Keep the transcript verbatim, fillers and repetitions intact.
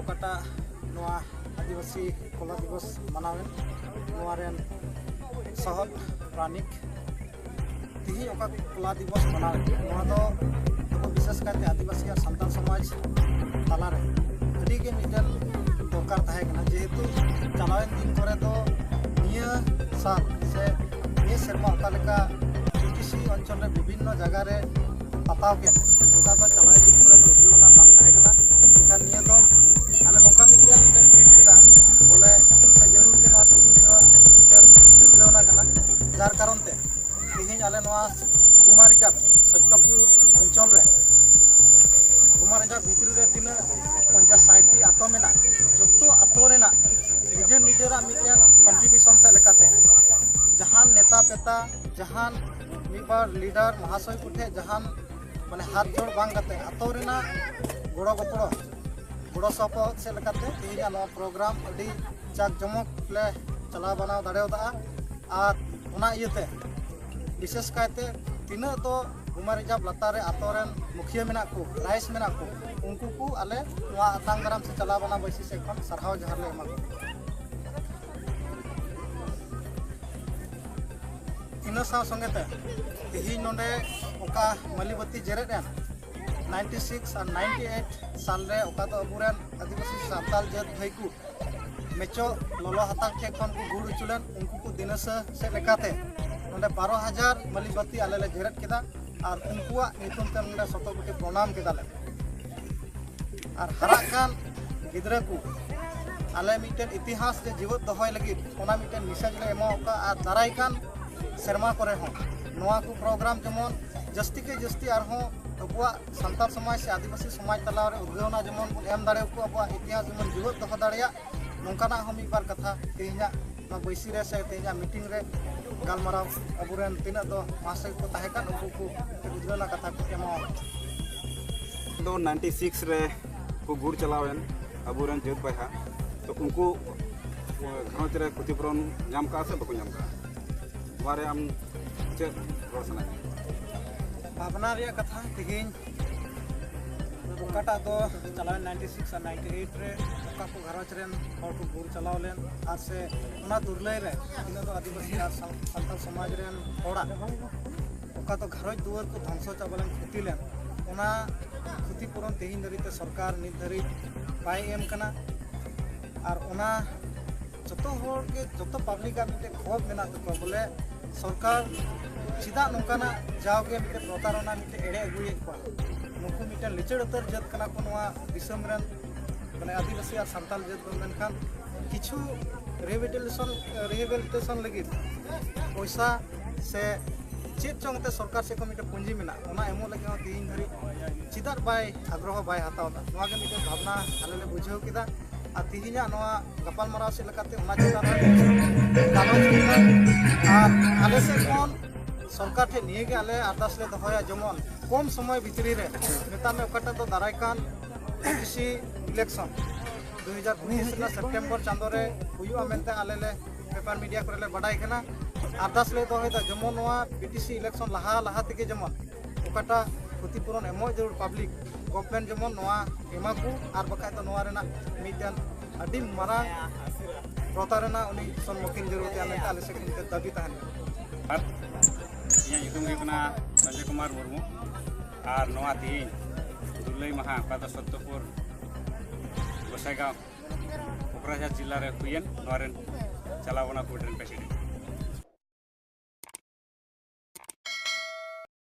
ᱚᱠᱟᱴᱟᱜ ᱱᱚᱣᱟ ᱟᱹᱫᱤᱵᱟᱹᱥᱤ ᱠᱚᱞᱟ ᱫᱤᱵᱚᱥ ᱢᱟᱱᱟᱣᱮᱱ, ᱱᱚᱣᱟ ᱨᱮᱱ ᱥᱚᱦᱚᱫ ᱯᱨᱟᱱᱤᱠ ᱛᱮᱦᱮᱧ ᱚᱠᱟ ᱠᱚᱞᱟ ᱫᱤᱵᱚᱥ ᱢᱟᱱᱟᱣ ᱮᱫᱟ, ᱱᱚᱣᱟ ᱫᱚ ᱟᱵᱚ ᱵᱤᱥᱮᱥ ᱠᱟᱭᱛᱮ ᱟᱹᱫᱤᱵᱟᱹᱥᱤ ᱟᱨ ᱥᱟᱱᱛᱟᱲ ᱥᱚᱢᱟᱡᱽ ᱛᱟᱞᱟᱨᱮ ᱟᱹᱰᱤ ᱜᱮ ᱢᱤᱫᱴᱮᱱ ᱫᱚᱨᱠᱟᱨ ᱛᱟᱦᱮᱸ ᱠᱟᱱᱟ᱾ ᱡᱮᱦᱮᱛᱩ ᱪᱟᱞᱟᱣᱮᱱ ᱫᱤᱱ ᱠᱚᱨᱮ ᱫᱚ ᱱᱤᱭᱟᱹ ᱥᱟᱞ ᱥᱮ ᱱᱤᱭᱟᱹ ᱥᱮᱨᱢᱟ ᱚᱠᱟ ᱞᱮᱠᱟ ᱡᱤᱴᱤᱥᱤ ᱚᱧᱪᱚᱞ ᱨᱮ ᱵᱤᱵᱷᱤᱱᱱᱚ ᱡᱟᱭᱜᱟ ᱨᱮ ᱯᱟᱛᱟᱣ ᱠᱮᱫ, ᱚᱱᱠᱟ ᱫᱚ ᱪᱟᱞᱟᱣᱮᱱ ᱫᱤᱱ ᱠᱚᱨᱮ ᱫᱚ ᱩᱫᱽᱜᱟᱹᱣ ᱨᱮᱱᱟᱜ ᱵᱟᱝ ᱛᱟᱦᱮᱸ ᱠᱟᱱᱟ᱾ ᱢᱮᱱᱠᱷᱟᱱ ᱱᱤᱭᱟᱹ ᱫᱚ ᱟᱞᱮ ᱱᱚᱝᱠᱟ ᱢᱤᱫᱴᱮᱱ ᱞᱮ ᱯᱷᱤᱴ ᱠᱮᱫᱟ, ᱵᱚᱞᱮ ᱥᱮ ᱡᱟᱹᱨᱩᱲ ᱜᱮ ᱱᱚᱣᱟ ᱥᱤᱥᱤ ᱫᱚ ᱢᱤᱫᱴᱮᱱ ᱩᱫᱽᱜᱟᱹᱣ ᱨᱮᱱᱟᱜ ᱠᱟᱱᱟ᱾ ᱡᱟᱨ ᱠᱟᱨᱚᱱ ᱛᱮ ᱛᱮᱦᱮᱧ ᱟᱞᱮ ᱱᱚᱣᱟ ᱠᱩᱢᱟᱨᱤᱡᱟᱯ ᱥᱚᱛᱭᱚᱯᱩᱨ ᱚᱧᱪᱚᱞ ᱨᱮ, ᱠᱩᱢᱟᱨᱤᱡᱟᱯ ᱵᱷᱤᱛᱨᱤ ᱨᱮ ᱛᱤᱱᱟᱹᱜ ᱯᱚᱧᱪᱟᱥ ᱥᱟᱴ ᱴᱤ ᱟᱛᱳ ᱢᱮᱱᱟᱜ, ᱡᱚᱛᱚ ᱟᱛᱳ ᱨᱮᱱᱟᱜ ᱱᱤᱡᱮᱨ ᱱᱤᱡᱮᱨᱟᱜ ᱢᱤᱫᱴᱮᱱ ᱠᱚᱱᱴᱨᱤᱵᱤᱭᱩᱥᱚᱱ ᱥᱮᱫ ᱞᱮᱠᱟᱛᱮ ᱡᱟᱦᱟᱱ ᱱᱮᱛᱟ ᱯᱮᱛᱟ, ᱡᱟᱦᱟᱱ ᱢᱤᱫ ᱵᱟᱨ ᱞᱤᱰᱟᱨ ᱢᱚᱦᱟᱥᱚᱭ ᱠᱚᱴᱷᱮᱱ ᱡᱟᱦᱟᱱ ᱢᱟᱱᱮ ᱦᱟᱛ ᱡᱳᱲ ᱵᱟᱝ ᱠᱟᱛᱮ ᱟᱛᱳ ᱨᱮᱱᱟᱜ ᱜᱚᱲᱚ ᱜᱚᱯᱚᱲᱚ, ᱜᱚᱲᱚ ᱥᱚᱯᱚᱦᱚᱫ ᱥᱮᱫ ᱞᱮᱠᱟᱛᱮ ᱛᱮᱦᱮᱧᱟᱜ ᱱᱚᱣᱟ ᱯᱨᱳᱜᱨᱟᱢ ᱟᱹᱰᱤ ᱡᱟᱠ ᱡᱚᱢᱚᱠ ᱞᱮ ᱪᱟᱞᱟᱣ ᱵᱟᱱᱟᱣ ᱫᱟᱲᱮᱭᱟᱫᱟ᱾ ᱟᱨ ᱚᱱᱟ ᱤᱭᱟᱹᱛᱮ ᱵᱤᱥᱮᱥ ᱠᱟᱭᱛᱮ ᱛᱤᱱᱟᱹᱜ ᱫᱚ ᱜᱩᱢᱟ ᱨᱤᱡᱟᱵᱷ ᱞᱟᱛᱟᱨ ᱨᱮ ᱟᱛᱳ ᱨᱮᱱ ᱢᱩᱠᱷᱤᱭᱟᱹ ᱢᱮᱱᱟᱜ ᱠᱚ, ᱨᱟᱭᱤᱥ ᱢᱮᱱᱟᱜ ᱠᱚ, ᱩᱱᱠᱩ ᱠᱚ ᱟᱞᱮ ᱱᱚᱣᱟ ᱟᱛᱟᱝ ᱫᱟᱨᱟᱢ ᱥᱮ ᱪᱟᱞᱟᱣ ᱵᱟᱱᱟᱣ ᱵᱟᱹᱭᱥᱤ ᱥᱮᱫ ᱠᱷᱚᱱ ᱥᱟᱨᱦᱟᱣ ᱡᱚᱦᱟᱨ ᱞᱮ ᱮᱢᱟ ᱠᱚ ᱠᱟᱱᱟ᱾ ᱤᱱᱟᱹ ᱥᱟᱶ ᱥᱚᱸᱜᱮ ᱛᱮ ᱛᱮᱦᱮᱧ ᱱᱚᱰᱮ ᱚᱠᱟ ᱢᱟᱹᱞᱤᱵᱟᱹᱛᱤ ᱡᱮᱨᱮᱫ ᱮᱱ ᱱᱟᱭᱤᱱᱴᱤ ᱥᱤᱠᱥ ᱟᱨ ᱱᱟᱭᱤᱱᱴᱤ ᱮᱭᱤᱴ ᱥᱟᱞ ᱨᱮ, ᱚᱠᱟ ᱫᱚ ᱟᱵᱚᱨᱮᱱ ᱟᱹᱫᱤᱵᱟᱹᱥᱤ ᱥᱟᱱᱛᱟᱲ ᱡᱟᱹᱛ ᱵᱷᱟᱹᱭ ᱠᱚ ᱢᱮᱪᱚ ᱞᱚᱞᱚ ᱦᱟᱛᱟᱝ ᱴᱷᱮᱱ ᱠᱷᱚᱱ ᱠᱚ ᱜᱩᱲ ᱦᱚᱪᱚ ᱞᱮᱱ, ᱩᱱᱠᱩ ᱠᱚ ᱫᱤᱱᱟᱹᱥᱟᱹ ᱥᱮᱫ ᱞᱮᱠᱟᱛᱮ ᱱᱚᱰᱮ ᱵᱟᱨᱚ ᱦᱟᱡᱟᱨ ᱢᱟᱹᱞᱤᱵᱟᱹᱛᱤ ᱟᱞᱮ ᱞᱮ ᱡᱮᱨᱮᱫ ᱠᱮᱫᱟ᱾ ᱟᱨ ᱩᱱᱠᱩᱣᱟᱜ ᱧᱩᱛᱩᱢ ᱛᱮ ᱱᱚᱰᱮ ᱥᱚᱛᱚ ᱠᱳᱴᱤ ᱯᱨᱚᱱᱟᱢ ᱠᱮᱫᱟᱞᱮ᱾ ᱟᱨ ᱦᱟᱨᱟᱜ ᱠᱟᱱ ᱜᱤᱫᱽᱨᱟᱹ ᱠᱚ ᱟᱞᱮ ᱢᱤᱫᱴᱮᱱ ᱤᱛᱤᱦᱟᱥ ᱡᱮ ᱡᱤᱣᱮᱫ ᱫᱚᱦᱚᱭ ᱞᱟᱹᱜᱤᱫ ᱚᱱᱟ ᱢᱤᱫᱴᱮᱱ ᱢᱮᱥᱮᱡᱽ ᱞᱮ ᱮᱢᱟ ᱠᱚᱣᱟ᱾ ᱟᱨ ᱫᱟᱨᱟᱭ ᱠᱟᱱ ᱥᱮᱨᱢᱟ ᱠᱚᱨᱮ ᱦᱚᱸ ᱱᱚᱣᱟ ᱠᱚ ᱯᱨᱳᱜᱨᱟᱢ ᱡᱮᱢᱚᱱ ᱡᱟᱹᱥᱛᱤ ᱠᱮ ᱡᱟᱹᱥᱛᱤ ᱟᱨᱦᱚᱸ ᱟᱵᱚᱣᱟᱜ ᱥᱟᱱᱛᱟᱲ ᱥᱚᱢᱟᱡᱽ ᱥᱮ ᱟᱹᱫᱤᱵᱟᱹᱥᱤ ᱥᱚᱢᱟᱡᱽ ᱛᱟᱞᱟ ᱨᱮ ᱩᱫᱽᱜᱟᱹᱣᱱᱟ ᱡᱮᱢᱚᱱ ᱵᱚᱱ ᱮᱢ ᱫᱟᱲᱮᱭᱟᱠᱚ, ᱟᱵᱚᱣᱟᱜ ᱤᱛᱤᱦᱟᱥ ᱡᱮᱢᱚᱱ ᱡᱤᱣᱮᱫ ᱫᱚᱦᱚ ᱫᱟᱲᱮᱭᱟᱜ, ᱱᱚᱝᱠᱟᱱᱟᱜ ᱦᱚᱸ ᱢᱤᱫ ᱵᱟᱨ ᱠᱟᱛᱷᱟ ᱛᱮᱦᱮᱧᱟᱜ ᱱᱚᱣᱟ ᱵᱟᱹᱭᱥᱤ ᱨᱮ ᱥᱮ ᱛᱮᱦᱮᱧᱟᱜ ᱢᱤᱴᱤᱝ ᱨᱮ ᱜᱟᱞᱢᱟᱨᱟᱣ ᱟᱵᱚᱨᱮᱱ ᱛᱤᱱᱟᱹᱜ ᱫᱚ ᱢᱟᱦᱟᱥᱚᱭ ᱠᱚ ᱛᱟᱦᱮᱸ ᱠᱟᱱ, ᱩᱱᱠᱩ ᱠᱚ ᱩᱫᱽᱜᱟᱹᱣ ᱨᱮᱱᱟᱜ ᱠᱟᱛᱷᱟ ᱠᱚ ᱮᱢᱟᱣᱟ᱾ ᱫᱚ ᱱᱟᱭᱤᱱᱴᱤ ᱥᱤᱠᱥ ᱨᱮ ᱠᱚ ᱜᱩᱨ ᱪᱟᱞᱟᱣᱮᱱ ᱟᱵᱚᱨᱮᱱ ᱡᱟᱹᱛ ᱵᱚᱭᱦᱟ, ᱛᱚ ᱩᱱᱠᱩ ᱜᱷᱟᱨᱚᱸᱡᱽ ᱨᱮ ᱠᱷᱚᱛᱤᱯᱩᱨᱚᱱ ᱧᱟᱢ ᱠᱟᱜᱼᱟ ᱥᱮ ᱵᱟᱠᱚ ᱧᱟᱢ ᱠᱟᱜᱼᱟ? ᱱᱚᱣᱟ ᱨᱮ ᱟᱢ ᱪᱮᱫ ᱨᱚᱲ ᱥᱟᱱᱟᱭᱮᱫ ᱢᱮᱭᱟ? ᱵᱷᱟᱵᱽᱱᱟ ᱨᱮᱭᱟᱜ ᱠᱟᱛᱷᱟ ᱛᱮᱦᱮᱧ ᱚᱠᱟᱴᱟᱜ ᱫᱚ ᱪᱟᱞᱟᱣᱮᱱ ᱱᱟᱭᱤᱱᱴᱤ ᱥᱤᱠᱥ ᱟᱨ ᱱᱟᱭᱤᱱᱴᱤ ᱮᱭᱤᱴ ᱨᱮ ᱚᱠᱟ ᱠᱚ ᱜᱷᱟᱨᱚᱸᱡᱽ ᱨᱮᱱ ᱦᱚᱲ ᱠᱚ ᱜᱩᱨ ᱪᱟᱞᱟᱣ ᱞᱮᱱ, ᱟᱨ ᱥᱮ ᱚᱱᱟ ᱫᱩᱨᱞᱟᱹᱭ ᱨᱮ ᱛᱤᱱᱟᱹᱜ ᱫᱚ ᱟᱹᱫᱤᱵᱟᱹᱥᱤ ᱟᱨ ᱥᱟᱱ- ᱥᱟᱱᱛᱟᱲ ᱥᱚᱢᱟᱡᱽ ᱨᱮᱱ ᱦᱚᱲᱟᱜ ᱚᱠᱟ ᱫᱚ ᱜᱷᱟᱨᱚᱸᱡᱽ ᱫᱩᱣᱟᱹᱨ ᱠᱚ ᱫᱷᱚᱝᱥᱚ ᱪᱟᱵᱟ ᱞᱮᱱ, ᱠᱷᱚᱛᱤ ᱞᱮᱱ, ᱚᱱᱟ ᱠᱷᱚᱛᱤ ᱯᱩᱨᱚᱱ ᱛᱮᱦᱮᱧ ᱫᱷᱟᱹᱨᱤᱡ ᱛᱮ ᱥᱚᱨᱠᱟᱨ ᱱᱤᱛ ᱫᱷᱟᱹᱨᱤᱡ ᱵᱟᱭ ᱮᱢ ᱠᱟᱱᱟ᱾ ᱟᱨ ᱚᱱᱟ ᱡᱚᱛᱚ ᱦᱚᱲ ᱜᱮ, ᱡᱚᱛᱚ ᱯᱟᱵᱽᱞᱤᱠᱟᱜ ᱢᱤᱫᱴᱮᱱ ᱠᱷᱚᱵᱽ ᱢᱮᱱᱟᱜ ᱛᱟᱠᱚᱣᱟ, ᱵᱚᱞᱮ ᱥᱚᱨᱠᱟᱨ ᱪᱮᱫᱟᱜ ᱱᱚᱝᱠᱟᱱᱟᱜ ᱡᱟᱣᱜᱮ ᱢᱤᱫᱴᱮᱱ ᱯᱨᱚᱛᱟᱨᱚᱱᱟ ᱢᱤᱫᱴᱮᱱ ᱮᱲᱮ ᱟᱹᱜᱩᱭᱮᱫ ᱠᱚᱣᱟ᱾ ᱱᱩᱠᱩ ᱢᱤᱫᱴᱮᱱ ᱞᱤᱪᱟᱹᱲ ᱩᱛᱟᱹᱨ ᱡᱟᱹᱛ ᱠᱟᱱᱟ ᱠᱚ ᱱᱚᱣᱟ ᱫᱤᱥᱚᱢ ᱨᱮᱱ, ᱢᱟᱱᱮ ᱟᱹᱫᱤᱵᱟᱹᱥᱤ ᱟᱨ ᱥᱟᱱᱛᱟᱲ ᱡᱟᱹᱛ ᱫᱚ᱾ ᱢᱮᱱᱠᱷᱟᱱ ᱠᱤᱪᱷᱩ ᱨᱤᱦᱮᱵᱤᱞᱤᱴᱮᱥᱚᱱ, ᱨᱤᱦᱮᱵᱤᱞᱤᱴᱮᱥᱚᱱ ᱞᱟᱹᱜᱤᱫ ᱯᱚᱭᱥᱟ ᱥᱮ ᱪᱮᱫ ᱪᱚᱝ ᱛᱮ ᱥᱚᱨᱠᱟᱨ ᱥᱮᱫ ᱠᱷᱚᱱ ᱢᱤᱫᱴᱮᱱ ᱯᱩᱸᱡᱤ ᱢᱮᱱᱟᱜᱼᱟ, ᱚᱱᱟ ᱮᱢᱚᱜ ᱞᱟᱹᱜᱤᱫ ᱦᱚᱸ ᱛᱮᱦᱮᱧ ᱫᱷᱟᱹᱨᱤᱡ ᱪᱮᱫᱟᱜ ᱵᱟᱭ ᱟᱜᱽᱨᱚᱦᱚ ᱵᱟᱭ ᱦᱟᱛᱟᱣ ᱮᱫᱟ? ᱱᱚᱣᱟ ᱜᱮ ᱢᱤᱫᱴᱮᱱ ᱵᱷᱟᱵᱽᱱᱟ ᱟᱞᱮ ᱞᱮ ᱵᱩᱡᱷᱟᱹᱣ ᱠᱮᱫᱟ᱾ ᱟᱨ ᱛᱮᱦᱮᱧᱟᱜ ᱱᱚᱣᱟ ᱜᱟᱯᱟᱞᱢᱟᱨᱟᱣ ᱥᱮᱫ ᱞᱮᱠᱟᱛᱮ ᱚᱱᱟ ᱪᱮᱛᱟᱱ ᱨᱮ ᱜᱟᱞᱚᱪ ᱦᱩᱭᱩᱜᱼᱟ᱾ ᱟᱨ ᱟᱞᱮ ᱥᱮᱫ ᱠᱷᱚᱱ ᱥᱚᱨᱠᱟᱨ ᱴᱷᱮᱱ ᱱᱤᱭᱟᱹ ᱜᱮ ᱟᱞᱮ ᱟᱨᱫᱟᱥ ᱞᱮ ᱫᱚᱦᱚᱭᱟ, ᱡᱮᱢᱚᱱ ᱠᱚᱢ ᱥᱚᱢᱚᱭ ᱵᱷᱤᱛᱨᱤ ᱨᱮ, ᱢᱮᱛᱟᱜ ᱢᱮ ᱚᱠᱟᱴᱟᱜ ᱫᱚ ᱫᱟᱨᱟᱭ ᱠᱟᱱ ᱯᱤ ᱴᱤ ᱥᱤ ᱤᱞᱮᱠᱥᱚᱱ ᱫᱩ ᱦᱟᱡᱟᱨ ᱯᱚᱸᱪᱤᱥ ᱨᱮᱱᱟᱜ ᱥᱮᱯᱴᱮᱢᱵᱚᱨ ᱪᱟᱸᱫᱳ ᱨᱮ ᱦᱩᱭᱩᱜᱼᱟ ᱢᱮᱱᱛᱮ ᱟᱞᱮ ᱞᱮ ᱯᱮᱯᱟᱨ ᱢᱤᱰᱤᱭᱟ ᱠᱚᱨᱮ ᱞᱮ ᱵᱟᱰᱟᱭ ᱠᱟᱱᱟ᱾ ᱟᱨᱫᱟᱥ ᱞᱮ ᱫᱚᱦᱚᱭᱮᱫᱟ ᱡᱮᱢᱚᱱ ᱱᱚᱣᱟ ᱯᱤ ᱴᱤ ᱥᱤ ᱤᱞᱮᱠᱥᱚᱱ ᱞᱟᱦᱟ ᱞᱟᱦᱟ ᱛᱮᱜᱮ ᱡᱮᱢᱚᱱ ᱚᱠᱟᱴᱟᱜ ᱠᱷᱚᱛᱤ ᱯᱩᱨᱚᱱ ᱮᱢᱚᱜ ᱡᱟᱹᱨᱩᱲ ᱯᱟᱵᱽᱞᱤᱠ, ᱜᱚᱵᱷᱢᱮᱱᱴ ᱡᱮᱢᱚᱱ ᱱᱚᱣᱟ ᱮᱢᱟ ᱠᱚ, ᱟᱨ ᱵᱟᱠᱷᱟᱡ ᱫᱚ ᱱᱚᱣᱟ ᱨᱮᱱᱟᱜ ᱢᱤᱫᱴᱮᱱ ᱟᱹᱰᱤ ᱢᱟᱨᱟᱝ ᱯᱨᱚᱛᱟᱨᱚᱱᱟ ᱩᱱᱤ ᱥᱚᱱᱢᱩᱠᱷᱤᱱ ᱡᱟᱹᱨᱩᱲ ᱛᱟᱭᱟ ᱢᱮᱱᱛᱮ ᱟᱞᱮ ᱥᱮᱫ ᱠᱷᱚᱱ ᱢᱤᱫᱴᱮᱱ ᱫᱟᱹᱵᱤ ᱛᱟᱦᱮᱱ ᱠᱟᱱᱟ᱾ ᱟᱨ ᱤᱧᱟᱹᱜ ᱧᱩᱛᱩᱢ ᱦᱩᱭᱩᱜ ᱠᱟᱱᱟ ᱥᱚᱧᱡᱚᱭ ᱠᱩᱢᱟᱨ ᱢᱩᱨᱢᱩ᱾ ᱟᱨ ᱱᱚᱣᱟ ᱛᱮᱦᱮᱧ ᱫᱩᱞᱟᱹᱭ ᱢᱟᱦᱟ, ᱚᱠᱟ ᱫᱚ ᱥᱚᱛᱛᱚᱯᱩᱨ ᱜᱚᱸᱥᱟᱭᱜᱟᱸᱣ ᱠᱳᱠᱨᱟᱡᱷᱟᱨ ᱡᱮᱞᱟ ᱨᱮ ᱦᱩᱭᱮᱱ, ᱱᱚᱣᱟ ᱨᱮᱱ ᱪᱟᱞᱟᱣ ᱚᱱᱟ ᱠᱚᱢᱤᱴᱤ ᱨᱮᱱ ᱯᱨᱮᱥᱤᱰᱮᱱᱴ᱾